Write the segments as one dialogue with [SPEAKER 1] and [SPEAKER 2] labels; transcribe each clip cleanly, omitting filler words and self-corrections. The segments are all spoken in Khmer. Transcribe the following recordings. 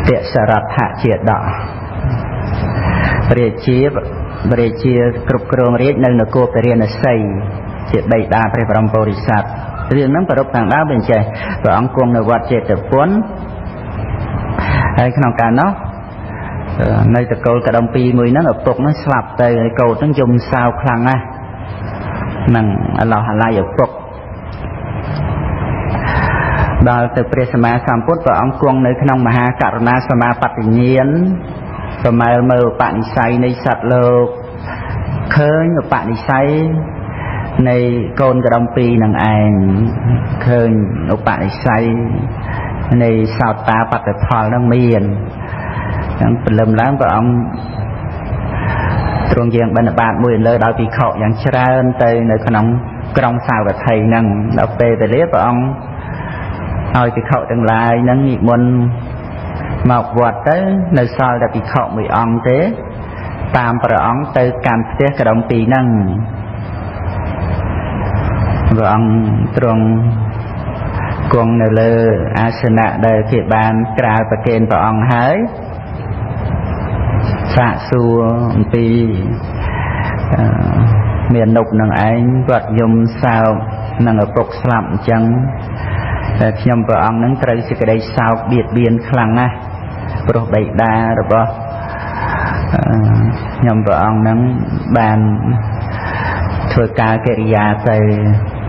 [SPEAKER 1] ទសរដ្ឋជាដករាជា រាជាគ្រប់គ្រងរាជនៅនគរពរាណសី ជាបិតាព្រះបរមពុរិស័ទ។ រឿងហ្នឹងប្រពខាងដើមវាចេះ ព្រះអង្គគង់នៅវត្តចេតពុន ហើយក្នុងកាលនោះ នៅតកូលកដុំពីរមួយហ្នឹង ឪពុកហ្នឹងស្លាប់ទៅ ហើយកូនហ្នឹងយំសោកខ្លាំងណាស់ នឹងអឡោះអាល័យឪពុក។ ដល់ទៅព្រះសម្មាសម្ពុទ្ធ ព្រះអង្គគង់នៅក្នុងមហាករុណាសមាបត្តិញាណ ប្រមើលមើលឧបនិស្ស័យនៃសត្វលោក ឃើញឧបនិស្ស័យនៃកូនកដុំពីរនឹងឯង ឃើញឧបនិស្ស័យនៃសោតាបត្តផលនឹងមានចឹង។ ព្រលឹមឡើង ព្រះអង្គទ្រង់យាងបិណ្ឌបាតមួយលើដោយភិក្ខុយ៉ាងច្រើនទៅនៅក្នុងក្រុងសាវត្ថីហ្នឹង។ ដល់ពេលវេលា ព្រះអង្គឲ្យភិក្ខុទាំងឡាយហ្នឹងនិមន្តមកវត្តទៅ នៅសល់តែភិក្ខុមួយអង្គទេ តាមព្រះអង្គទៅកាន់ផ្ទះកដុំពីរហ្នឹង។ ព្រះអង្គទ្រង់គង់នៅលើអាសនៈដែលគេបានក្រាលប្រគេនព្រះអង្គ ហើយសាកសួរអំពីមាននុបនឹងឯង គាត់យំសោកនឹងឪពុកស្លាប់អញ្ចឹង តែខ្ញុំព្រះអង្គនឹងត្រូវសេចក្តីសោកបៀតបៀនខ្លាំងណាស់ ព្រោះបិតារបស់ខ្ញុំព្រះអង្គនឹងបានធ្វើការកិរិយាទៅ។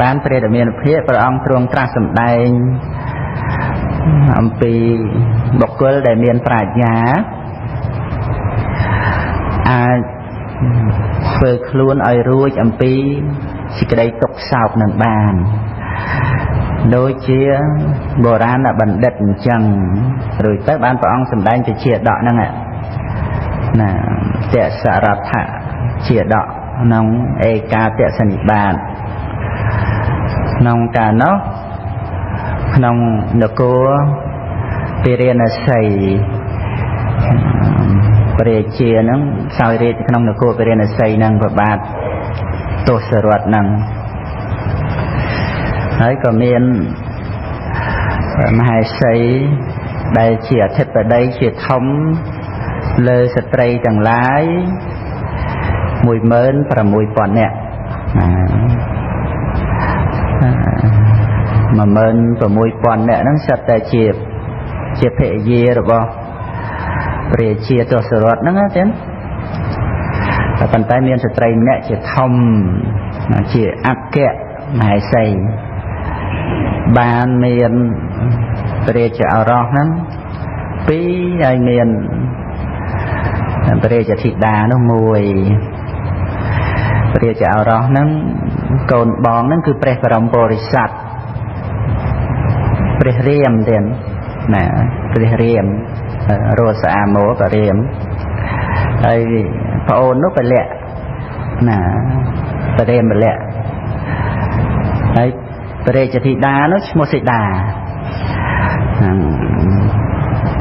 [SPEAKER 1] បានព្រះរាមាភិព្រះអង្គទ្រង់ត្រាស់សម្ដែងអំពីបុគ្គលដែលមានប្រាជ្ញា អាចធ្វើខ្លួនឲ្យរួចអំពីសេចក្តីទុក្ខសោកនឹងបាន ដូចជាបុរាណបណ្ឌិតអញ្ចឹង។ រួចទៅបានព្រះអង្គសម្ដែងជាជាដកហ្នឹងណា តសរដ្ឋជាដកក្នុងឯកាតសនិបាត។ ក្នុងកាលនោះ ក្នុងនគរពិរាណសី ព្រះជាហ្នឹងសោយរាជក្នុងនគរពិរាណសីហ្នឹង ប្របាទទសរថហ្នឹង ហើយក៏មានមហេសីដែលជាអធិបតីជាធំលើស្ត្រីទាំងឡាយ 16000 នាក់ 16000 នាក់ហ្នឹង សិតតែជាភរិយារបស់ព្រះជាទសរថហ្នឹងណាចឹង។ ប៉ុន្តែមានស្ត្រីម្នាក់ជាធំ ជាអគ្គមហេសី បានមានព្រះរាជឱរសហ្នឹងពីរ ហើយមានព្រះរាជធិតានោះមួយ។ ព្រះរាជឱរសហ្នឹង កូនបងហ្នឹងគឺព្រះបរមពុរិស័ទ ព្រះរាមទៀតណា ព្រះរាមរស់ស្អាមោព្រះរាម ហើយប្អូននោះពលៈណា ព្រះរាមពលៈ ហើយព្រះរាជធិតានោះឈ្មោះសីតា។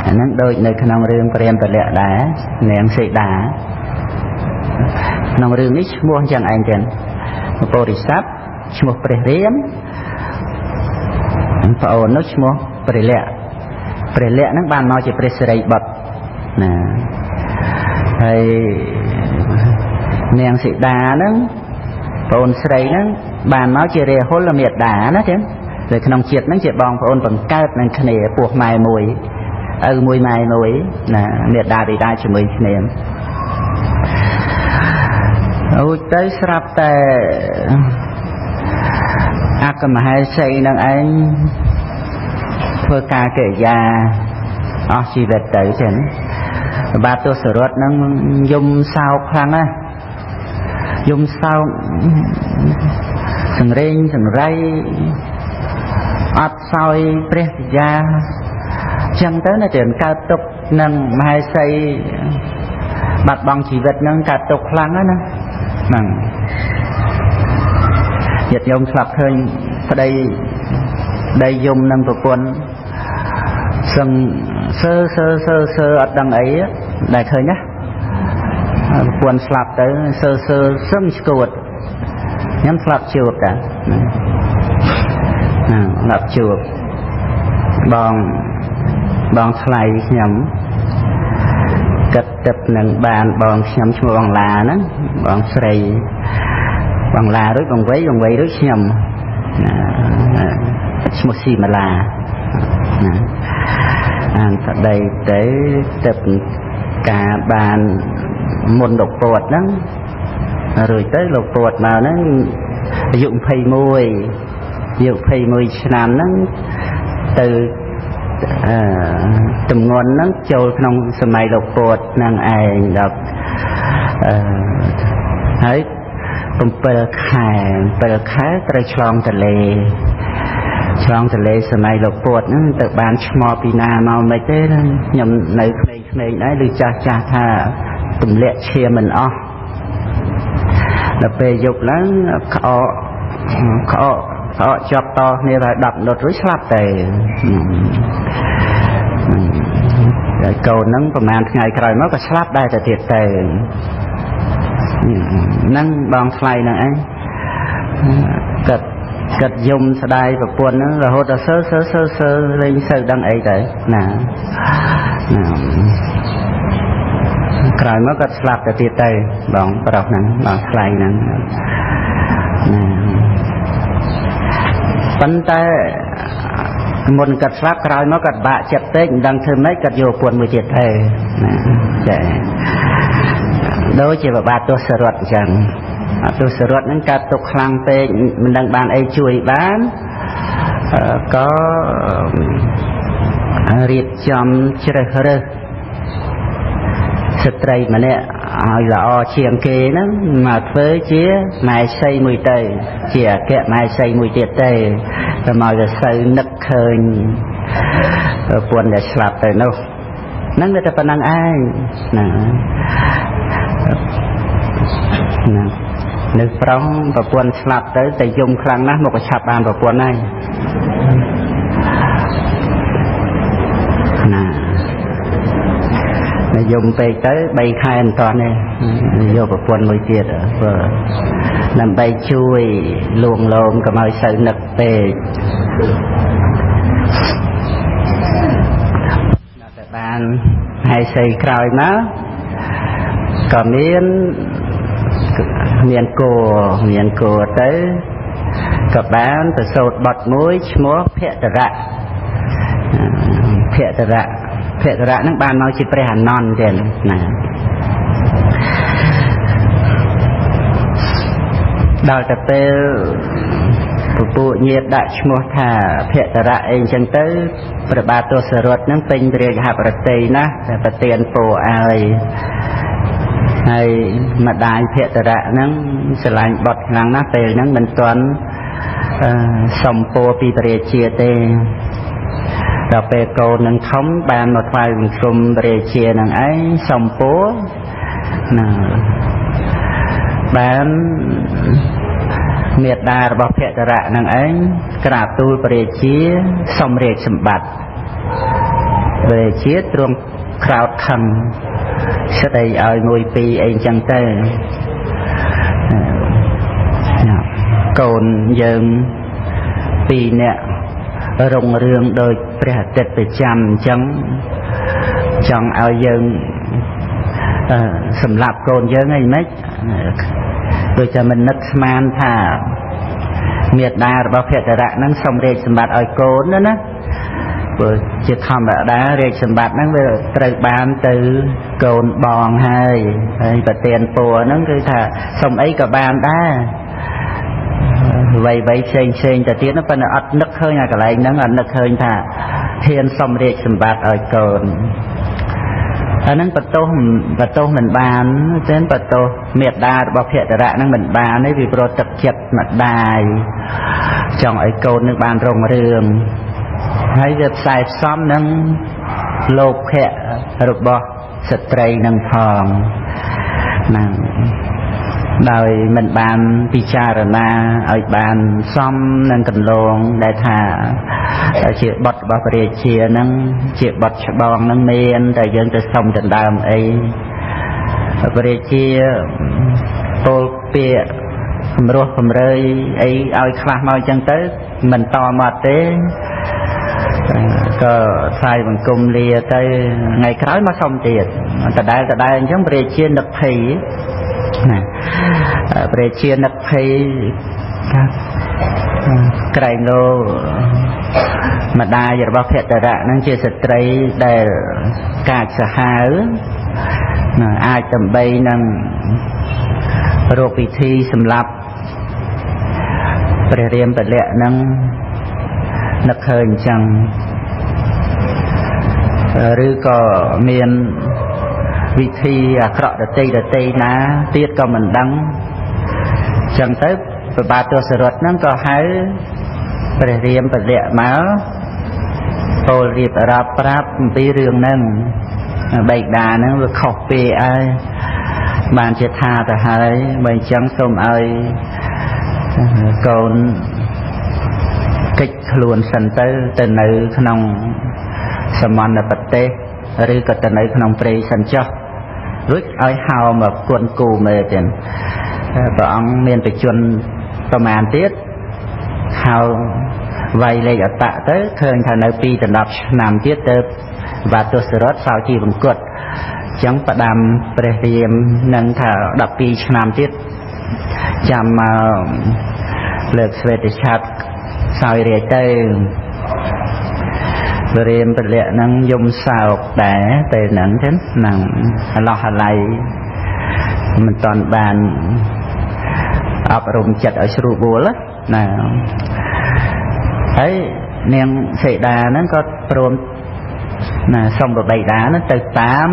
[SPEAKER 1] អាហ្នឹងដូចនៅក្នុងរឿងព្រាមពលៈដែរ នាងសីតាក្នុងរឿងនេះឈ្មោះអញ្ចឹងឯងចឹង។ ពុរិស័ទឈ្មោះព្រះរាម ប្អូននោះឈ្មោះព្រះលក្ខ ព្រះលក្ខហ្នឹងបានមកជាព្រះសិរីបុត្រណា ហើយនាងសីតាហ្នឹង ប្អូនស្រីហ្នឹងបានមកជារាហុលមេដាណាចឹង។ នៅក្នុងជាតិហ្នឹងជាបងប្អូនបង្កើតនឹងគ្នា ពោះម៉ែមួយ ឪមួយម៉ែមួយណា មេដាបិតាជាមួយគ្នា។ រួចទៅស្រាប់តែអគ្គមហេសីនឹងឯងធ្វើការកិរិយាអស់ជីវិតទៅចឹង។ បាទ ទសរថនឹងយំសោកខ្លាំងណាស់ យំសោកសង្រេងសង្រៃ អត់សោយព្រះវិយាចឹងទៅណា តែកើតទុកនឹងមហេសីបាត់បង់ជីវិតនឹងកើតទុកខ្លាំងណាស់ហ្នឹង។ ញាតិញោមធ្លាប់ឃើញប្តីដីយំនឹងប្រពន្ធសឹងសើសើសើសើ អត់ដឹងអីដែលឃើញណា ប្រពន្ធស្លាប់ទៅសើសើសឹងឈួត។ ខ្ញុំស្លាប់ជួបតាណា ស្លាប់ជួបបង បងថ្លៃខ្ញុំគិតទឹកនឹងបានបងខ្ញុំឈ្មោះបងឡាហ្នឹងបងស្រីបងឡារួចបងវ័យបងវ័យរួចខ្ញុំឈ្មោះស៊ីម៉ាឡាណាអានប្តីទៅទឹកការបានមុនលោកពតហ្នឹងរួចទៅលោកពតមកហ្នឹងអាយុ21អាយុ21ឆ្នាំហ្នឹងទៅតំងន់ហ្នឹងចូលក្នុងសម័យលោកពតហ្នឹងឯងដល់ហើយ7ខែ7ខែត្រូវឆ្លងទន្លេឆ្លងទន្លេសម័យលោកពតហ្នឹងទៅបានឈ្មោះពីណាមកមិនទេខ្ញុំនៅក្មេងៗដែរឬចាស់ចាស់ថាទម្លាក់ឈាមមិនអស់ដល់ពេលយប់ឡើងក្អកក្អកក្អកជាប់តគ្នាដល់10ដុតរួចស្លាប់ទៅហើយកូនហ្នឹងប្រហែលថ្ងៃក្រោយមកក៏ស្លាប់ដែរទៅទៀតទៅហ្នឹងបងថ្លៃហ្នឹងឯងគាត់គាត់យំស្ដាយប្រពន្ធហ្នឹងរហូតដល់សើសើសើសើលេងសូវដឹងអីទៅណាណាក្រោយមកគាត់ស្លាប់ទៅទៀតទៅបងប្រុសហ្នឹងបងថ្លៃហ្នឹងណាប៉ុន្តែមុនគាត់ស្លាប់ក្រោយមកគាត់បាក់ចិត្តពេកមិនដឹងធ្វើម៉េចគាត់យកប្រពន្ធមួយទៀតទៅណាចាដូចជាបបាទទសរថអញ្ចឹងអទសរថហ្នឹងកើតទុកខ្លាំងពេកមិនដឹងបានអីជួយបានក៏រៀបចំជ្រើសរើសស្ត្រីម្នាក់ឲ្យល្អជាងគេហ្នឹងមកធ្វើជាម៉ែសីមួយទៅជាអគ្គម៉ែសីមួយទៀតទៅតែមកទៅសូវនឹកឃើញប្រពន្ធដែលស្លាប់ទៅនោះហ្នឹងវាតែប៉ុណ្្នឹងឯងណាណានៅប្រុសប្រពន្ធស្លាប់ទៅតែយំខ្លាំងណាស់មកក៏ឆាប់បានប្រពន្ធហើយណាតែយំពេកទៅ3ខែមិនតាន់ទេយកប្រពន្ធមួយទៀតដើម្បីជួយលួងលោមកុំឲ្យសូវនឹកពេកតែបានហើយស្អីក្រោយមកក៏មានគោមានគោទៅក៏បានប្រសូតបុត្រមួយឈ្មោះភតរៈភតរៈភតរៈហ្នឹងបានមកជាព្រះអានន្ទទៀតណាដល់ទៅពេលពពួកញាតិដាក់ឈ្មោះថាភតរៈអីអញ្ចឹងទៅព្រះបាទទសរថហ្នឹងពេញព្រះរាជហប្រតិណាស់តែប្រទានពរឲ្យហើយម្ដាយភតរៈហ្នឹងស្រឡាញ់បុត្រខ្លាំងណាស់ពេលហ្នឹងមិនទាន់សុំពរពីព្រះរាជាទេដល់ពេលកូននឹងធំបានមកថ្វាយបង្គំព្រះរាជានឹងឯងសុំពរណាបានមេដារបស់ភតរៈនឹងឯងក្រាបទូលព្រះរាជាសុំរាជសម្បត្តិព្រះរាជាទ្រង់ក្រោធខឹងស្ដីឲ្យមួយពីរអីចឹងទៅកូនយើងពីរនាក់រុងរឿងដោយព្រះអាទិត្យប្រចាំអញ្ចឹងចង់ឲ្យយើងសម្លាប់កូនយើងអីម៉េចដូចតែមិននឹកស្មានថាមេដារបស់ភតរៈហ្នឹងសុំរាជសម្បត្តិឲ្យកូនណាណាព្រោះជាធម្មតារាជសម្បត្តិហ្នឹងវាត្រូវបានទៅកូនបងហើយហើយប្រទានពរហ្នឹងគឺថាសុំអីក៏បានដែរអ្វីៗផ្សេងផ្សេងទៅទៀតប៉ុន្តែអត់នឹកឃើញអាកន្លែងហ្នឹងអត់នឹកឃើញថាហ៊ានសុំរាជសម្បត្តិឲ្យកូនអាហ្នឹងបន្ទោសមិនបានទេបន្ទោសមេដារបស់ភតរៈហ្នឹងមិនបានទេពីព្រោះទឹកចិត្តម្ដាយចង់ឲ្យកូននឹងបានរុងរឿងហើយវាផ្សាយផ្សំនឹងលោភៈរបស់ស្ត្រីនឹងផងណាដោយមិនបានពិចារណាឲ្យបានសមនឹងកន្លងដែលថាជាបុត្ររបស់ព្រះរាជានឹងជាបុត្រច្បងនឹងមានតែយើងទៅសុំដណ្ដើមអីព្រះរាជាពោលពាក្យគម្រោះគម្រើយអីឲ្យខ្លះមកអញ្ចឹងទៅមិនតមកទេ ក៏ថ្វាយបង្គំលាទៅថ្ងៃក្រោយមកសុំទៀតដដែលដដែលអញ្ចឹងព្រះរាជានឹកភ័យណាព្រះរាជានឹកភ័យក្រែងលោម្ដាយរបស់ភតរៈនឹងជាស្ត្រីដែលកាចសាហាវណាអាចដើម្បីនឹងរកពិធីសម្រាប់ព្រះរាមពលៈនឹងនឹកឃើញអញ្ចឹងឬក៏មានវិធីអាក្រក់ដតីដតីណាទៀតក៏មិនដឹងអញ្ចឹងទៅព្រះបាទទសរថហ្នឹងក៏ហៅព្រះរាមពលៈមកពោលរៀបរាប់ប្រាប់អំពីរឿងហ្នឹងបិតាហ្នឹងវាខុសពេកហើយបានជាថាទៅហើយបើអញ្ចឹងសូមឲ្យកូនកិច្ចខ្លួនសិនទៅទៅនៅក្នុងសមណប្រទេសឬក៏ទៅនៅក្នុងព្រៃសិនចុះរួចឲ្យហៅមកគន់គូមើលទៀតព្រះអង្គមានបជនប្រមាណទៀតហៅវាយលេខអតៈទៅឃើញថានៅ2ដល់10ឆ្នាំទៀតទៅបាទទសរថសោជីវង្គតអញ្ចឹងផ្ដាំព្រះរាមនឹងថា12ឆ្នាំទៀតចាំមកលើកស្វេតឆ័ត្រសោយរាជទៅព្រះរាមពលៈនឹងយំសោកដែរពេលហ្នឹងចឹងហ្នឹងអឡោះអាល័យមិនតាន់បានអប់រំចិត្តឲ្យស្រួលបួលណាហើយនាងសីតាហ្នឹងក៏ព្រមណាសុំបបិតាហ្នឹងទៅតាម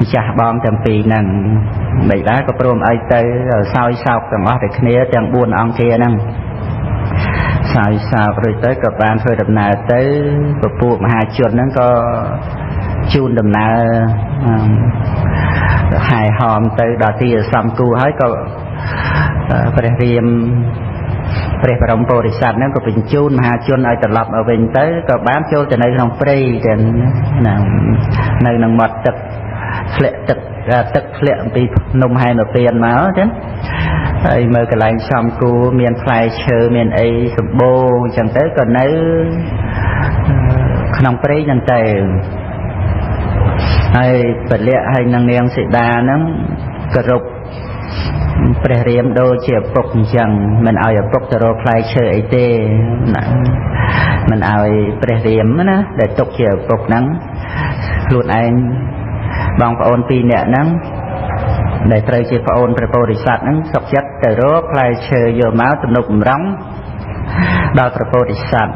[SPEAKER 1] ម្ចាស់បងទាំងពីរហ្នឹងបិតាក៏ព្រមឲ្យទៅសោយសោកទាំងអស់តែគ្នាទាំង4អង្គគេហ្នឹងសោយសោករួចទៅក៏បានធ្វើដំណើរទៅពពួកមហាជនហ្នឹងក៏ជូនដំណើរហែហោមទៅដល់ទីសំគូហើយក៏ព្រះរាមព្រះបរមពុរិស័ទហ្នឹងក៏បញ្ជូនមហាជនឲ្យត្រឡប់មកវិញទៅក៏បានចូលទៅនៅក្នុងព្រៃទាំងនៅក្នុងមាត់ទឹកធ្លាក់ទឹកទឹកធ្លាក់អំពីភ្នំហេមពៀនមកចឹងហើយមើលកន្លែងសំគូមានផ្លែឈើមានអីសម្បូរអញ្ចឹងទៅក៏នៅក្នុងព្រៃហ្នឹងទៅហើយពលៈហើយនឹងនាងសីតាហ្នឹងគោរពព្រះរាមដូចជាឪពុកអញ្ចឹងមិនឲ្យឪពុកទៅរកផ្លែឈើអីទេណាមិនឲ្យព្រះរាមណាដែលទុកជាឪពុកហ្នឹងខ្លួនឯងបងប្អូនពីរនាក់ហ្នឹងដែលត្រូវជាប្អូនព្រះពោធិសត្វហ្នឹងសុខចិត្តទៅរកផ្លែឈើយកមកទំនុកបំរុងដល់ព្រះពោធិសត្វ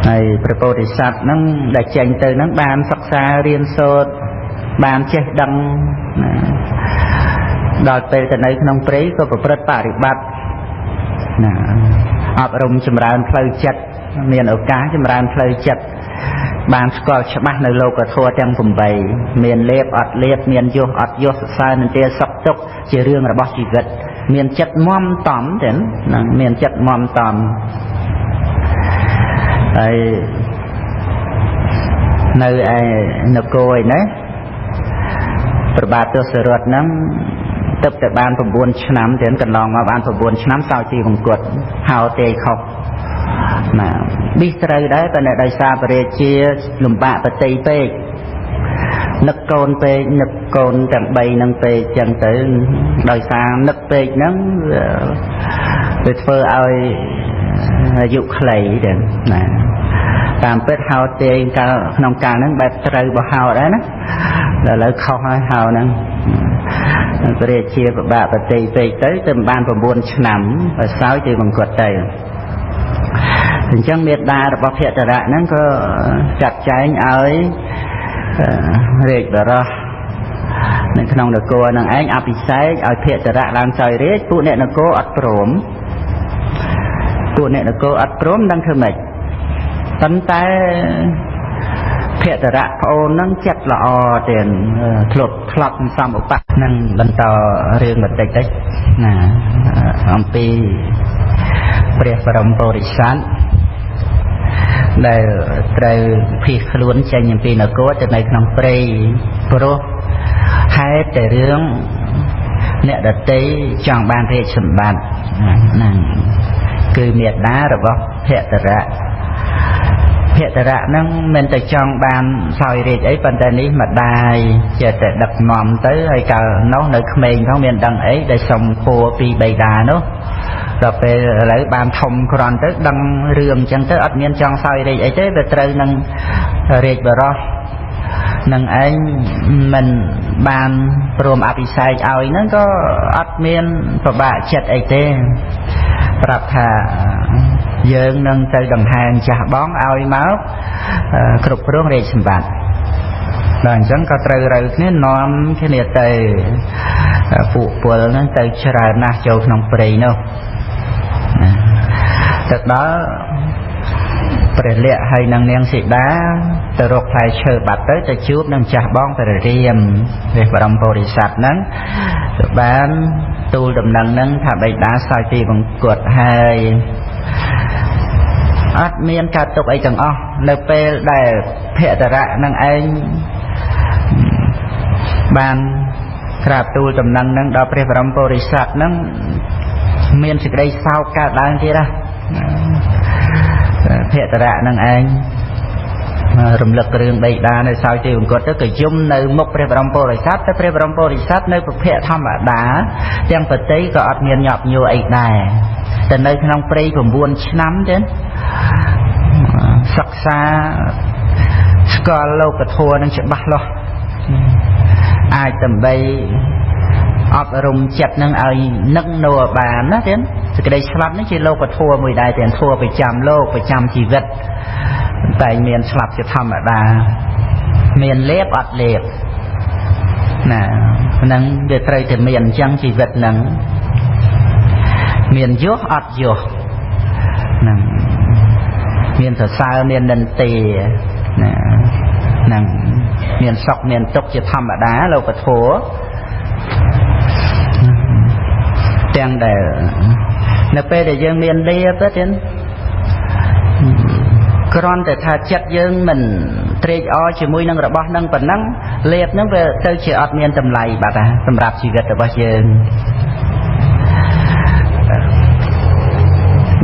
[SPEAKER 1] ហើយព្រះពោធិសត្វហ្នឹងដែលចេញទៅហ្នឹងបានសិក្សារៀនសូត្របានចេះដឹងណាដល់ពេលទៅនៅក្នុងព្រៃក៏ប្រព្រឹត្តបរិបត្តិណាអប់រំចម្រើនផ្លូវចិត្តមានឱកាសចម្រើនផ្លូវចិត្តបានស្គាល់ច្បាស់នៅលោកធម៌ទាំង8មានលេបអត់លេបមានយោសអត់យោសសរសើរនិន្ទាសុខទុក្ខជារឿងរបស់ជីវិតមានចិត្តមមតំទេណាមានចិត្តមមតំហើយនៅឯនគរឯនេះព្រះបាទទសរថហ្នឹងទៅតែបាន9ឆ្នាំទៀតកន្លងមកបាន9ឆ្នាំសោយទីវង្គតហៅទេខុសណាប៊ីសត្រូវដែរប៉ុន្តែដោយសារព្រះរាជាលំបាកប្រតិពេកនឹកកូនពេកនឹកកូនទាំង3ហ្នឹងពេកចឹងទៅដោយសារនឹកពេកហ្នឹងវាធ្វើឲ្យអាយុខ្លីដែរណាតាមពិតហៅទេកាលក្នុងកាលហ្នឹងបែបត្រូវបើហៅដែរណាដល់ឥឡូវខុសហើយហៅហ្នឹងព្រះរាជាពិបាកប្រតិពេកទៅទៅបាន9ឆ្នាំបើសោយទៅបង្កត់ទៅអញ្ចឹងមេដារបស់ភតរៈហ្នឹងក៏ចាត់ចែងឲ្យរាជបរោះនៅក្នុងនគរហ្នឹងឯងអភិសេកឲ្យភតរៈឡើងសោយរាជពួកអ្នកនគរអត់ព្រមពួកអ្នកនគរអត់ព្រមដឹងធ្វើម៉េចប៉ុន្តែភតរៈប្អូនហ្នឹងចិត្តល្អទៀតធ្លាប់ធ្លាប់សំឧបៈនឹងបន្តរឿងបន្តិចតិចណាអំពីព្រះបរមពុរិស័ទដែលត្រូវភៀសខ្លួនចេញអំពីនគរទៅនៅក្នុងព្រៃព្រោះហេតុតែរឿងអ្នកដតីចង់បានរាជសម្បត្តិហ្នឹងគឺមេដារបស់ភតរៈ ភតរៈហ្នឹងមិនតែចង់បានសោយរាជអីប៉ុន្តែនេះម្ដាយចេះតែដឹកនាំទៅហើយកាលនោះនៅក្មេងផងមានដឹងអីដែលសុំគួរពីបិតានោះដល់ពេលឥឡូវបានធំគ្រាន់ទៅដឹងរឿងអញ្ចឹងទៅអត់មានចង់សោយរាជអីទេវាត្រូវនឹងរាជបរោះនឹងឯងមិនបានព្រមអភិសេកឲ្យហ្នឹងក៏អត់មានពិបាកចិត្តអីទេប្រាប់ថាយើងនឹងទៅដង្ហែមចាស់បងឲ្យមកគ្រប់គ្រងរាជសម្បត្តិដល់អញ្ចឹងក៏ត្រូវរូវគ្នានាំគ្នាទៅពួកពលហ្នឹងទៅច្រើនណាស់ចូលក្នុងព្រៃនោះទៅដល់ព្រះលក្ខហើយនឹងនាងសីតាទៅរកផ្លែឈើបាត់ទៅទៅជួបនឹងចាស់បងព្រះរាមព្រះបរមពុរិស័ទហ្នឹងទៅបានទូលដំណឹងហ្នឹងថាបិតាសោយទីបង្គត់ហើយអត់មានការទុកអីទាំងអស់នៅពេលដែលភតរៈនឹងឯងបានក្រាបទូលដំណឹងហ្នឹងដល់ព្រះបរមពុរិស័ទហ្នឹងមានសេចក្តីសោកកើតឡើងទៀតណាភតរៈនឹងឯងរំលឹករឿងបិតានៅសោយទីបង្គត់ទៅក៏យំនៅមុខព្រះបរមពុរិស័ទតែព្រះបរមពុរិស័ទនៅប្រភពធម្មតាទាំងប្រតិក៏អត់មានញាប់ញួរអីដែរតែនៅក្នុងព្រៃ9ឆ្នាំទេសិក្សាស្គាល់លោកធម៌នឹងច្បាស់លាស់អាចដើម្បីអប់រំចិត្តនឹងឲ្យនឹកនោបានណាទេសេចក្តីស្លាប់នេះជាលោកធម៌មួយដែរទាំងធម៌ប្រចាំលោកប្រចាំជីវិតតែមានស្លាប់ជាធម្មតាមានលេបអត់លេបណាហ្នឹងវាត្រូវតែមានអញ្ចឹងជីវិតហ្នឹងមានយោះអត់យោះហ្នឹងមានសរសើរមាននិន្ទាណាហ្នឹងមានសុខមានទុក្ខជាធម្មតាលោកធម៌ទាំងដែលនៅពេលដែលយើងមានលាបទៅគ្រាន់តែថាចិត្តយើងមិនត្រេកអរជាមួយនឹងរបស់នឹងប៉ុណ្ណឹងលាបនឹងវាទៅជាអត់មានតម្លៃបាត់ណាសម្រាប់ជីវិតរបស់យើង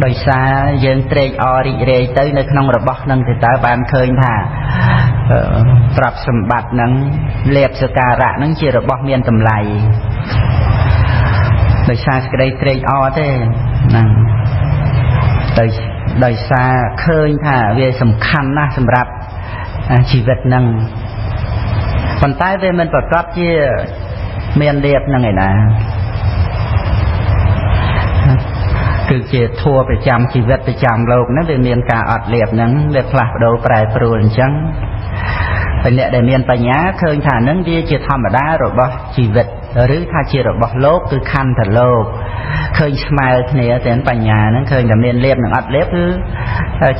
[SPEAKER 1] ដោយសារយើងត្រេកអររីករាយទៅនៅក្នុងរបស់នឹងទៅតើបានឃើញថាទ្រព្យសម្បត្តិនឹងលាភសក្ការៈនឹងជារបស់មានតម្លៃដោយសារសេចក្តីត្រេកអរទេហ្នឹងដោយសារឃើញថាវាសំខាន់ណាស់សម្រាប់ជីវិតហ្នឹងប៉ុន្តែវាមិនប្រកបជាមានលាភហ្នឹងឯណាគឺជាធម៌ប្រចាំជីវិតប្រចាំលោកហ្នឹងវាមានការអត់លាភហ្នឹងវាផ្លាស់ប្ដូរប្រែប្រួលអញ្ចឹងហើយអ្នកដែលមានបញ្ញាឃើញថាហ្នឹងវាជាធម្មតារបស់ជីវិតឬថាជារបស់លោកគឺខន្ធលោកឃើញស្មើគ្នាទាំងបញ្ញាហ្នឹងឃើញតែមានលាភនិងអត់លាភគឺ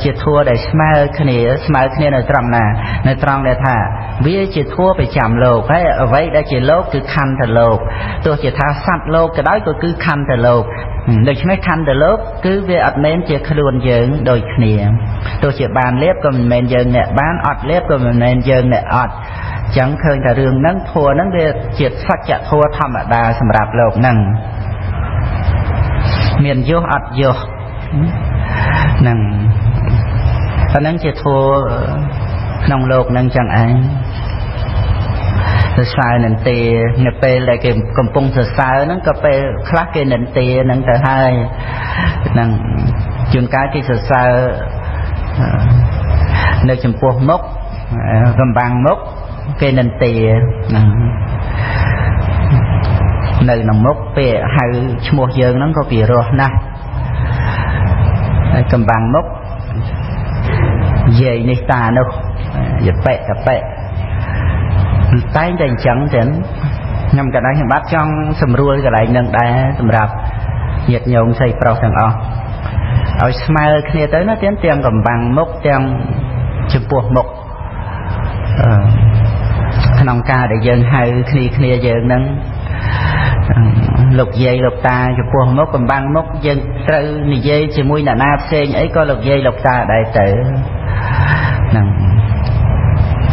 [SPEAKER 1] ជាធម៌ដែលស្មើគ្នាស្មើគ្នានៅត្រង់ណានៅត្រង់ដែលថាវាជាធម៌ប្រចាំលោកហើយអ្វីដែលជាលោកគឺខន្ធលោកទោះជាថាសត្វលោកក៏ដោយក៏គឺខន្ធលោកដូច្នេះខន្ធលោកគឺវាអត់មែនជាខ្លួនយើងដូចគ្នាទោះជាបានលាភក៏មិនមែនយើងអ្នកបានអត់លាភក៏មិនមែនយើងអ្នកអត់ចឹងឃើញថារឿងហ្នឹងធម៌ហ្នឹងវាជាសច្ចធម៌ធម្មតាសម្រាប់លោកហ្នឹងមានយោះអត់យោះហ្នឹងអាហ្នឹងជាធម៌ក្នុងលោកហ្នឹងចឹងឯងសរសើរនិន្ទានៅពេលដែលគេកំពុងសរសើរហ្នឹងក៏ពេលខ្លះគេនិន្ទាហ្នឹងទៅហើយហ្នឹងជួនកាលគេសរសើរនៅចំពោះមុខកំបាំងមុខគេនិន្ទាហ្នឹងនៅក្នុងមុខពេលហៅឈ្មោះយើងហ្នឹងក៏ពីរោះណាស់ហើយកំបាំងមុខយាយនេះតានោះយប៉ិកប៉ិតែងតែអញ្ចឹងចឹងខ្ញុំក៏ដែរខ្ញុំបាទចង់សម្រួលកន្លែងនឹងដែរសម្រាប់ញាតិញោមស្រីប្រុសទាំងអស់ឲ្យស្មើគ្នាទៅណាទាំងកំបាំងមុខទាំងចំពោះមុខក្នុងការដែលយើងហៅគ្នាយើងហ្នឹងលោកយាយលោកតាចំពោះមុខកំបាំងមុខយើងត្រូវនិយាយជាមួយអ្នកណាផ្សេងអីក៏លោកយាយលោកតាដែរទៅហ្នឹង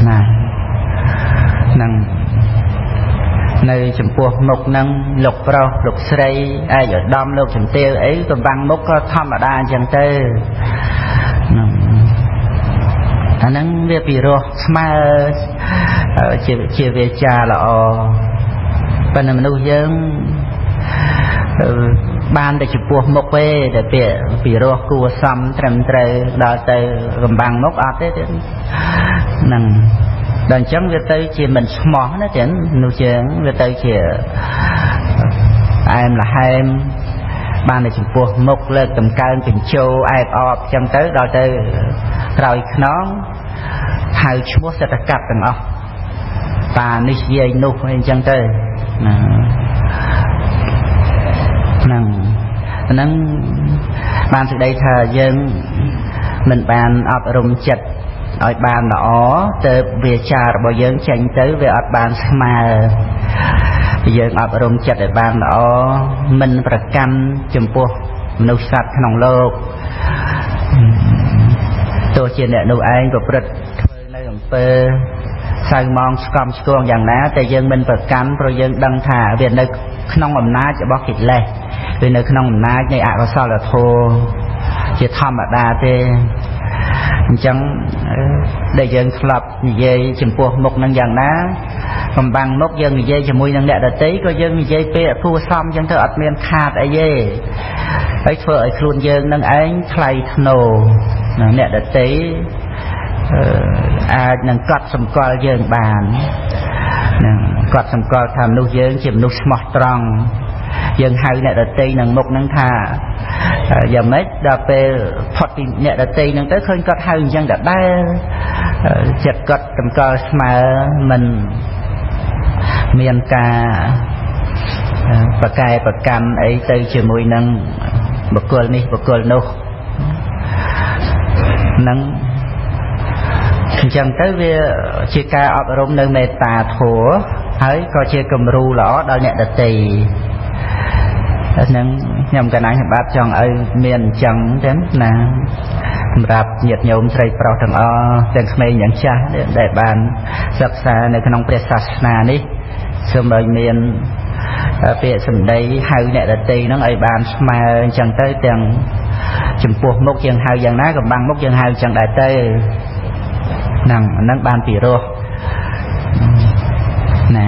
[SPEAKER 1] ណាហ្នឹងនៅចំពោះមុខហ្នឹងលោកប្រុសលោកស្រីឯកឧត្តមលោកជំទាវអីកំបាំងមុខក៏ធម្មតាអញ្ចឹងទៅហ្នឹង អាហ្នឹងវាពិរោះស្មើជាវាចាល្អប៉ុន្តែមនុស្សយើងបានតែចំពោះមុខទេតែពាក្យពិរោះគួរសមត្រឹមត្រូវដល់ទៅកំបាំងមុខអត់ទេហ្នឹងដល់អញ្ចឹងវាទៅជាមិនស្មោះណាចឹងនោះជាងវាទៅជាអែមលហែមបានតែចំពោះមុខលើកតម្កើងបញ្ជោអែបអបចឹងទៅដល់ទៅក្រោយខ្នងហៅឈ្មោះសិតកាត់ទាំងអស់តានេះយាយនោះអីចឹងទៅណាហ្នឹងហ្នឹងបានសេចក្តីថាយើងមិនបានអប់រំចិត្តឲ្យបានល្អទៅវាចារបស់យើងចេញទៅវាអត់បានស្មើយើងអប់រំចិត្តឲ្យបានល្អមិនប្រកាន់ចំពោះមនុស្សសត្វក្នុងលោកទោះជាអ្នកនោះឯងប្រព្រឹត្តធ្វើនៅអំពើសៅមងស្កំស្គងយ៉ាងណាតែយើងមិនប្រកាន់ព្រោះយើងដឹងថាវានៅក្នុងអំណាចរបស់កិលេសវានៅក្នុងអំណាចនៃអកុសលធម៌ជាធម្មតាទេអញ្ចឹងដែលយើងធ្លាប់និយាយចំពោះមុខនឹងយ៉ាងណាកំបាំងមុខយើងនិយាយជាមួយនឹងអ្នកដទៃក៏យើងនិយាយពាក្យគួរសមអញ្ចឹងទៅអត់មានខាតអីទេហើយធ្វើឲ្យខ្លួនយើងនឹងឯងថ្លៃថ្នូរនឹងអ្នកដទៃអាចនឹងកត់សម្គាល់យើងបាននឹងកត់សម្គាល់ថាមនុស្សយើងជាមនុស្សស្មោះត្រង់យើងហៅអ្នកដទៃនឹងមុខនឹងថាយ៉ាងម៉េចដល់ពេលផុតពីអ្នកដទៃនឹងទៅឃើញគាត់ហៅអញ្ចឹងដដែលចិត្តគាត់តម្កល់ស្មើមិនមានការប្រកែប្រកាន់អីទៅជាមួយនឹងបុគ្គលនេះបុគ្គលនោះនឹងអញ្ចឹងទៅវាជាការអប់រំនៅមេត្តាធម៌ហើយក៏ជាគំរូល្អដល់អ្នកដទៃហ្នឹងខ្ញុំកណាញ់បាទចង់ឲ្យមានអញ្ចឹងទេណាសម្រាប់ញាតិញោមស្រីប្រុសទាំងអស់ទាំងក្មេងទាំងចាស់ដែលបានសិក្សានៅក្នុងព្រះសាសនានេះសូមឲ្យមានពាក្យសម្ដីហៅអ្នកដទៃហ្នឹងឲ្យបានស្មើអញ្ចឹងទៅទាំងចំពោះមុខយើងហៅយ៉ាងណាកំបាំងមុខយើងហៅអញ្ចឹងដែរទៅហ្នឹងហ្នឹងបានពីរោះណា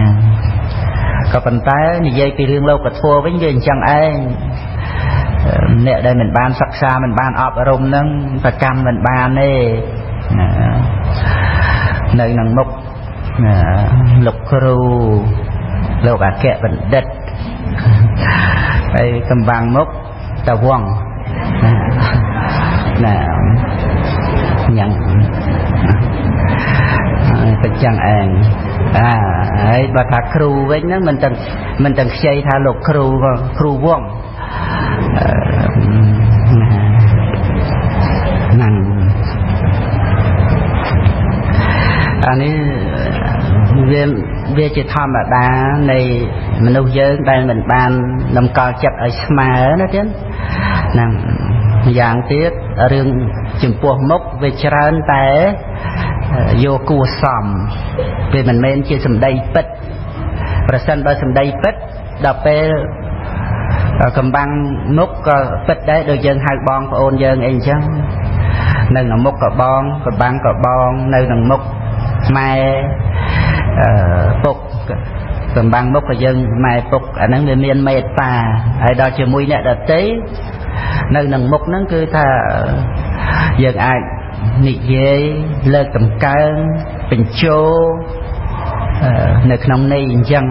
[SPEAKER 1] ក៏ប៉ុន្តែនិយាយពីរឿងលោកធម៌វិញវាអញ្ចឹងឯងអ្នកដែលមិនបានសិក្សាមិនបានអប់រំហ្នឹងប្រកាន់មិនបានទេនៅនឹងមុខលោកគ្រូលោកអគ្គបណ្ឌិតហើយកំបាំងមុខតាវងណាញ៉ាំទៅចឹងឯងអាហើយបើថាគ្រូវិញហ្នឹងមិនទាំងខ្ចីថាលោកគ្រូគ្រូវងហ្នឹងអានេះវាជាធម្មតានៃមនុស្សយើងដែលមិនបានតម្កល់ចិត្តឲ្យស្មើណាទៀតហ្នឹងយ៉ាងទៀតរឿងចំពោះមុខវាច្រើនតែយកគួរសមវាមិនមែនជាសម្ដីពិតប្រសិនបើសម្ដីពិតដល់ពេលកំបាំងមុខក៏ពិតដែរដូចយើងហៅបងប្អូនយើងអីអញ្ចឹងនៅក្នុងមុខក៏បងកំបាំងក៏បងនៅក្នុងមុខម៉ែពុកកំបាំងមុខក៏យើងម៉ែពុកអាហ្នឹងវាមានមេត្តាហើយដល់ជាមួយអ្នកដទៃនៅក្នុងមុខហ្នឹងគឺថាយើងអាចនិយាយលើកតម្កើងបញ្ជោនៅក្នុងន័យអញ្ចឹង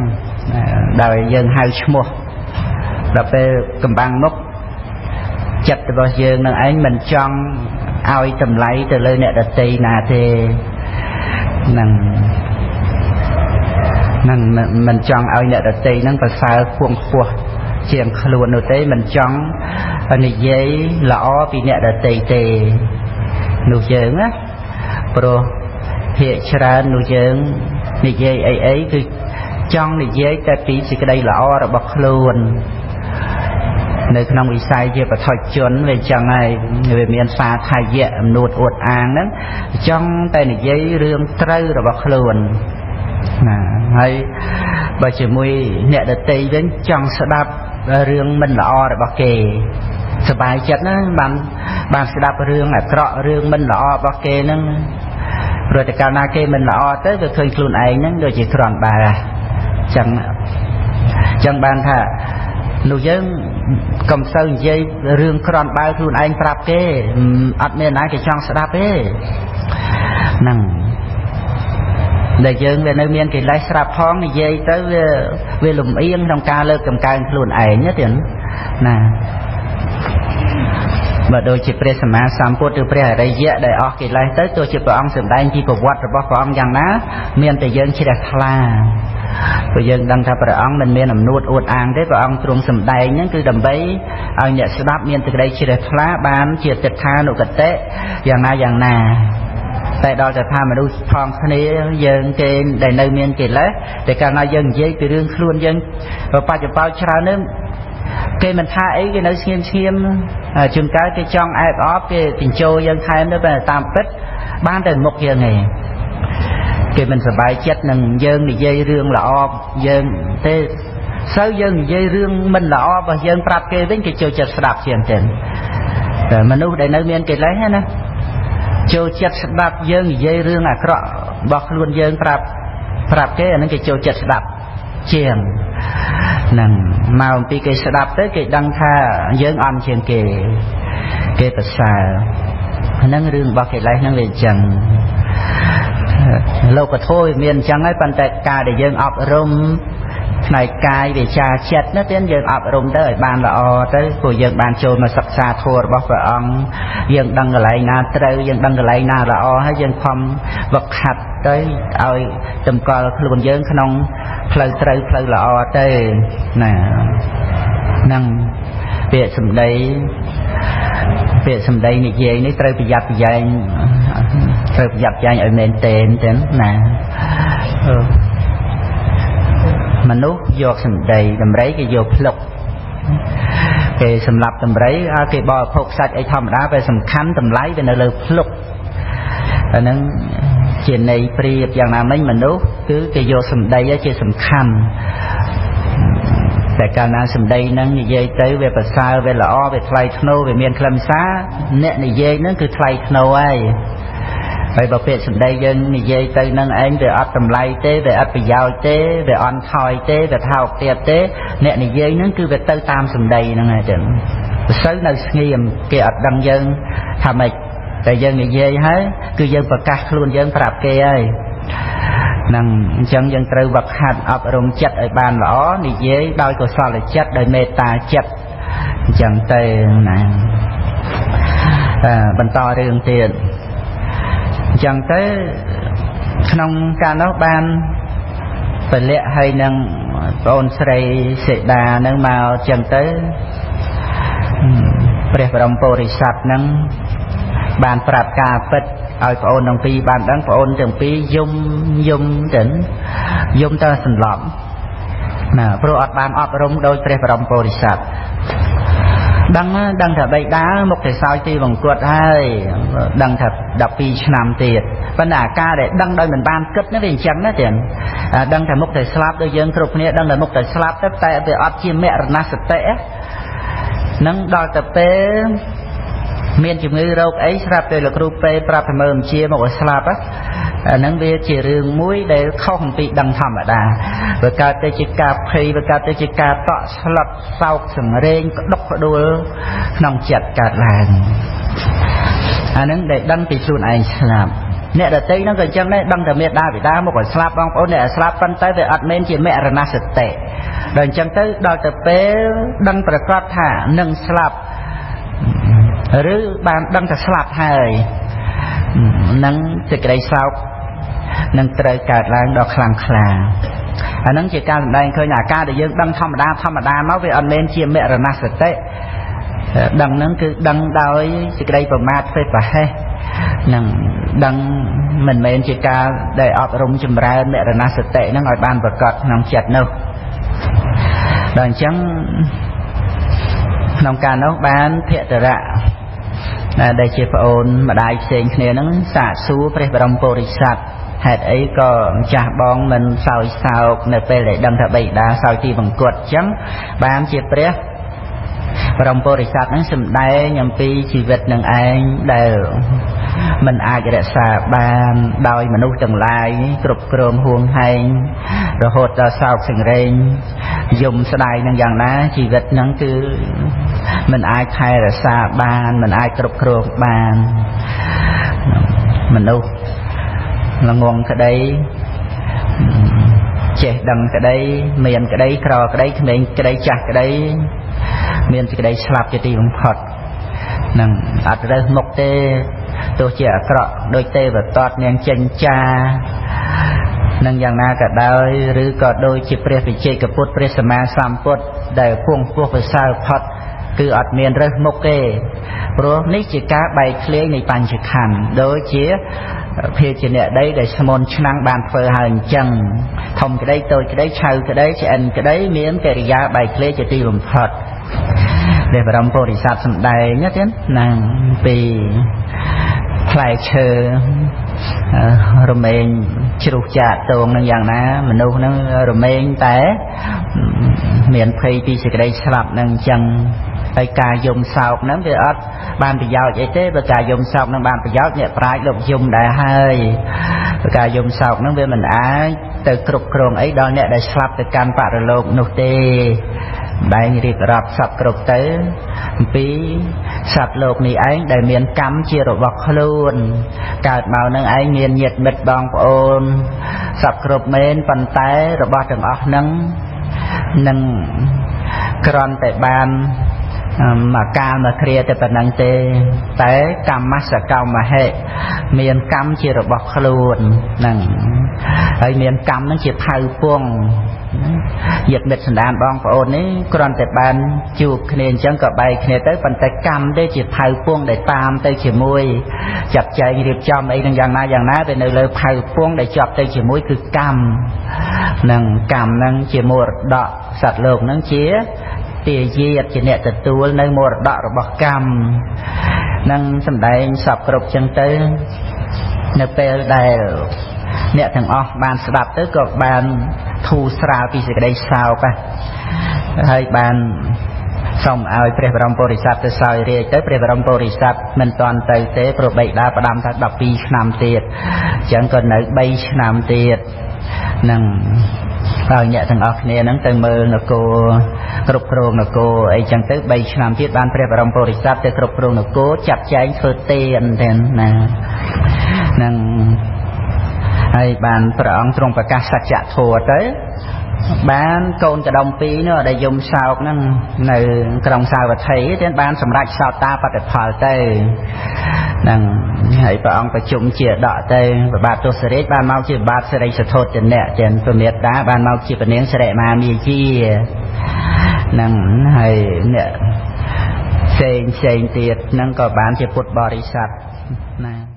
[SPEAKER 1] ដោយយើងហៅឈ្មោះដល់ពេលកំបាំងមុខចិត្តរបស់យើងនឹងឯងមិនចង់ឲ្យតម្លៃទៅលើអ្នកដទៃណាទេនឹងនឹងមិនចង់ឲ្យអ្នកដទៃនឹងប្រសើរខ្ពង់ខ្ពស់ជាងខ្លួននោះទេមិនចង់និយាយល្អពីអ្នកដទៃទេនោះយើងណាព្រោះភាគច្រើននោះយើងនិយាយអីគឺចង់និយាយតែពីសេចក្តីល្អរបស់ខ្លួននៅក្នុងវិស័យជាបឋមជនវាចឹងហើយវាមានសាថាយៈអំនួតអួតអាងហ្នឹងចង់តែនិយាយរឿងត្រូវរបស់ខ្លួនណាហើយបើជាមួយអ្នកដទៃវិញចង់ស្ដាប់រឿងមិនល្អរបស់គេសบายចិត្តណាបានស្ដាប់រឿងអាក្រក់រឿងមិនល្អរបស់គេហ្នឹង ព្រោះតែកាលណាគេមិនល្អទៅវាឃើញខ្លួនឯងហ្នឹងដូចជាគ្រាន់បើចឹងចឹងបានថានោះយើងកុំសូវនិយាយរឿងគ្រាន់បើខ្លួនឯងប្រាប់គេអត់មានណាគេចង់ស្ដាប់ទេហ្នឹងដែលយើងវានៅមានកិលេសស្រាប់ផងនិយាយទៅវាលំអៀងក្នុងការលើកកម្កើងខ្លួនឯងណាទៀតណាបើដូចជាព្រះសម្មាសម្ពុទ្ធឬព្រះអរិយៈដែលអស់កិលេសទៅទោះជាព្រះអង្គសម្ដែងពីប្រវត្តិរបស់ព្រះអង្គយ៉ាងណាមានតែយើងជ្រះថ្លាព្រោះយើងដឹងថាព្រះអង្គមិនមានអំនួតអួតអាងទេព្រះអង្គទ្រង់សម្ដែងហ្នឹងគឺដើម្បីឲ្យអ្នកស្ដាប់មានសេចក្តីជ្រះថ្លាបានជាទិដ្ឋានុគតិយ៉ាងណាយ៉ាងណាតែដល់តែថាមនុស្សផងគ្នាយើងគេដែលនៅមានកិលេសតែកាលណាយើងនិយាយពីរឿងខ្លួនយើងបច្ចុប្បន្នច្រើននេះគេមិនថាអីគេនៅស្ងៀមស្ងៀមជួនកាលគេចង់អែបអបគេបញ្ចូលយើងថែមទៅតែតាមពិតបានតែមុខយើងឯងគេមិនសប្បាយចិត្តនឹងយើងនិយាយរឿងល្អយើងទេសូវយើងនិយាយរឿងមិនល្អរបស់យើងប្រាប់គេវិញគេចូលចិត្តស្ដាប់ជាងទេតែមនុស្សដែលនៅមានកិលេសណាចូលចិត្តស្ដាប់យើងនិយាយរឿងអាក្រក់របស់ខ្លួនយើងប្រាប់គេអានឹងគេចូលចិត្តស្ដាប់ជាងហ្នឹងមកអំពីគេស្ដាប់ទៅគេដឹងថាយើងអន់ជាងគេគេប្រសើរហ្នឹងរឿងរបស់កិលេសហ្នឹងវាអញ្ចឹងលោកធម៌វាមានអញ្ចឹងហើយប៉ុន្តែការដែលយើងអប់រំផ្នែកកាយវាចាចិត្តណាទៀតយើងអប់រំទៅឲ្យបានល្អទៅព្រោះយើងបានចូលមកសិក្សាធម៌របស់ព្រះអង្គយើងដឹងកន្លែងណាត្រូវយើងដឹងកន្លែងណាល្អហើយយើងខំវឹកហាត់ទៅឲ្យតម្កល់ខ្លួនយើងក្នុងផ្លូវត្រូវផ្លូវល្អទៅណាហ្នឹងពាក្យសម្ដីនិយាយនេះត្រូវប្រយ័ត្នប្រយែងត្រូវប្រយ័ត្នប្រយែងឲ្យមែនទែនទេណាមនុស្សយកសម្ដីដំរីគេយកភ្លុកគេសម្លាប់ដំរីគេបរិភោគសាច់អីធម្មតាតែសំខាន់តម្លៃវានៅលើភ្លុកអាហ្នឹងជាន័យប្រៀបយ៉ាងណាមិញមនុស្សគឺគេយកសម្ដីជាសំខាន់តែកាលណាសម្ដីហ្នឹងនិយាយទៅវាប្រសើរវាល្អវាថ្លៃថ្នូរវាមានខ្លឹមសារអ្នកនិយាយហ្នឹងគឺថ្លៃថ្នូរហើយហើយបើពាក្យសម្ដីយើងនិយាយទៅនឹងឯងវាអត់តម្លៃទេវាអត់ប្រយោជន៍ទេវាអន់ថយទេវាថោកទាបទេអ្នកនិយាយហ្នឹងគឺវាទៅតាមសម្ដីហ្នឹងហើយចឹងប្រសើរនៅស្ងៀមគេអត់ដឹងយើងថាម៉េចតែយើងនិយាយហើយគឺយើងប្រកាសខ្លួនយើងប្រាប់គេហើយហ្នឹងអញ្ចឹងយើងត្រូវវឹកហាត់អប់រំចិត្តឲ្យបានល្អនិយាយដោយកុសលចិត្តដោយមេត្តាចិត្តអញ្ចឹងទៅណាបន្តរឿងទៀតអញ្ចឹងទៅក្នុងកាលនោះបានពលៈហើយនឹងប្អូនស្រីសេដានឹងមកអញ្ចឹងទៅព្រះបរមពុរិស័ទនឹងបានប្រាប់ការពិតឲ្យប្អូនទាំងពីរបានដឹងប្អូនទាំងពីរយំយំទៅយំទៅសន្លប់ណាព្រោះអត់បានអប់រំដោយព្រះបរមពុរិស័ទដឹងថាបិតាមុខទៅសោយទីវង្គតហើយដឹងថា12ឆ្នាំទៀតប៉ុន្តែអាការដែលដឹងដោយមិនបានគិតនេះវាអញ្ចឹងណាទៀតដឹងថាមុខទៅស្លាប់ដូចយើងគ្រប់គ្នាដឹងថាមុខទៅស្លាប់ទៅតែវាអត់ជាមរណសតិនឹងដល់ទៅពេលមានជំងឺរោគអីស្រាប់តែលោកគ្រូពេប្រាប់ថាមើលបញ្ជាមកឲ្យស្លាប់អាហ្នឹងវាជារឿងមួយដែលខុសអំពីដឹងធម្មតាវាកើតទៅជាការភ័យវាកើតទៅជាការតក់ស្លុតសោកសង្រេងក្តុកក្តួលក្នុងចិត្តកើតឡើងអាហ្នឹងដែលដឹងពីខ្លួនឯងស្លាប់អ្នកដទៃហ្នឹងក៏អញ្ចឹងដែរដឹងតែមេដាបិតាមកឲ្យស្លាប់បងប្អូនអ្នកឲ្យស្លាប់ប៉ុន្តែវាអត់មែនជាមរណសតិដល់អញ្ចឹងទៅដល់ទៅពេលដឹងប្រកាសថានឹងស្លាប់ឬបានដឹងថាស្លាប់ហើយនឹងសេចក្តីសោកនឹងត្រូវកើតឡើងដល់ខ្លាំងក្លាអាហ្នឹងជាការសម្ដែងឃើញអាការដែលយើងដឹងធម្មតាធម្មតាមកវាអត់មែនជាមរណសតិដឹងហ្នឹងគឺដឹងដោយសេចក្តីប្រមាទធ្វើប្រហែសនឹងដឹងមិនមែនជាការដែលអប់រំចម្រើនមរណសតិហ្នឹងឲ្យបានប្រកបក្នុងចិត្តនោះដល់អញ្ចឹងក្នុងការនោះបានភតរៈដែលជាប្អូនម្ដាយផ្សេងគ្នាហ្នឹងសាកសួរព្រះបរមពុរិស័ទហេតុអីក៏ម្ចាស់បងមិនសោយសោកនៅពេលដែលដឹងថាបិតាសោយទីវង្គតអញ្ចឹងបានជាព្រះ បរមពុរិស័ទហ្នឹងសម្ដែងអំពីជីវិតនឹងឯងដែលមិនអាចរក្សាបានដោយមនុស្សទាំងឡាយគ្រប់គ្រងហួងហែងរហូតដល់សោកសង្រេងយំស្ដាយនឹងយ៉ាងណាជីវិតហ្នឹងគឺមិនអាចថែរក្សាបានមិនអាចគ្រប់គ្រងបានមនុស្សល្ងងក្តីចេះដឹងក្តីមានក្តីក្រក្តីក្មេងក្តីចាស់ក្តីមានសេចក្តីស្លាប់ជាទីបំផុតនឹងអត់រើសមុខទេទោះជាអាក្រក់ដូចទេវទត្តនាងចិញ្ចានឹងយ៉ាងណាក៏ដោយឬក៏ដូចជាព្រះវិជ័យកពុទ្ធព្រះសម្មាសម្ពុទ្ធដែលពងពោះប្រសើរផុតគឺអត់មានរើសមុខទេព្រោះនេះជាការបែកធ្លាយនៃបញ្ចខណ្ឌដូចជាភាពជាអ្នកដីដែលស្មូនឆ្នាំងបានធ្វើហើយអញ្ចឹងធំក្តីតូចក្តីឆៅក្តីឆ្អិនក្តីមានកិរិយាបែកធ្លាយជាទីបំផុតព្រះបរមពុរិស័ទសម្ដែងណាទៀតណាពីផ្លែឈើរមែងជ្រុះចាក់តងនឹងយ៉ាងណាមនុស្សនឹងរមែងតែមានភ័យពីសេចក្តីស្លាប់នឹងអញ្ចឹងហើយការយំសោកហ្នឹងវាអត់បានប្រយោជន៍អីទេបើការយំសោកហ្នឹងបានប្រយោជន៍អ្នកប្រាជ្ញលោកយំដែរហើយបើការយំសោកហ្នឹងវាមិនអាចទៅគ្រប់គ្រងអីដល់អ្នកដែលស្លាប់ទៅកាន់បរលោកនោះទេបែងរៀបរាប់សពគ្រប់ទៅអំពីសត្វលោកនេះឯងដែលមានកម្មជារបស់ខ្លួនកើតមកនឹងឯងមានញាតិមិត្តបងប្អូនសពគ្រប់មែនប៉ុន្តែរបស់ទាំងអស់ហ្នឹងនឹងគ្រាន់តែបានមកកាលមកគ្រាតែប៉ុណ្ណឹងទេតែកម្មសកម្មហិមានកម្មជារបស់ខ្លួនហ្នឹងហើយមានកម្មហ្នឹងជាផៅពងញាតិមិត្តសន្តានបងប្អូននេះគ្រាន់តែបានជួបគ្នាអញ្ចឹងក៏បែកគ្នាទៅប៉ុន្តែកម្មទេជាផៅពងដែលតាមទៅជាមួយចាត់ចែងរៀបចំអីនឹងយ៉ាងណាយ៉ាងណាវានៅលើផៅពងដែលជាប់ទៅជាមួយគឺកម្មនឹងកម្មហ្នឹងជាមរតកសត្វលោកហ្នឹងជាទាយាទជាអ្នកទទួលនៅមរតករបស់កម្មនឹងសម្ដែងសពគ្រប់ចឹងទៅនៅពេលដែលអ្នកទាំងអស់បានស្ដាប់ទៅក៏បានធូរស្រាលពីសេចក្តីសោកហើយបានសូមឲ្យព្រះបរមពុរិស័ទទៅសោយរាជទៅព្រះបរមពុរិស័ទមិនទាន់ទៅទេព្រោះបិតាផ្ដាំថា12ឆ្នាំទៀតអញ្ចឹងក៏នៅ3ឆ្នាំទៀតនឹងហើយអ្នកទាំងអស់គ្នាហ្នឹងទៅមើលនគរគ្រប់គ្រងនគរអីចឹងទៅ3ឆ្នាំទៀតបានព្រះបរមពុរិស័ទទៅគ្រប់គ្រងនគរចាត់ចែងធ្វើទានទេណានឹងហើយបានព្រះអង្គទ្រង់ប្រកាសសច្ចធម៌ទៅបានកូនកដុំពីរនោះដែលយំសោកហ្នឹងនៅក្រុងសាវត្ថីទៀតបានសម្រេចសោតាបត្តិផលទៅហ្នឹងហើយព្រះអង្គប្រជុំជាដកទៅព្រះបាទទសរាជបានមកជាបាទសិរីសធោទនៈចឹងព្រះមេត្តាបានមកជាព្រះនាងសិរិមាមាជាហ្នឹងហើយអ្នកផ្សេងផ្សេងទៀតហ្នឹងក៏បានជាពុទ្ធបរិស័ទណា។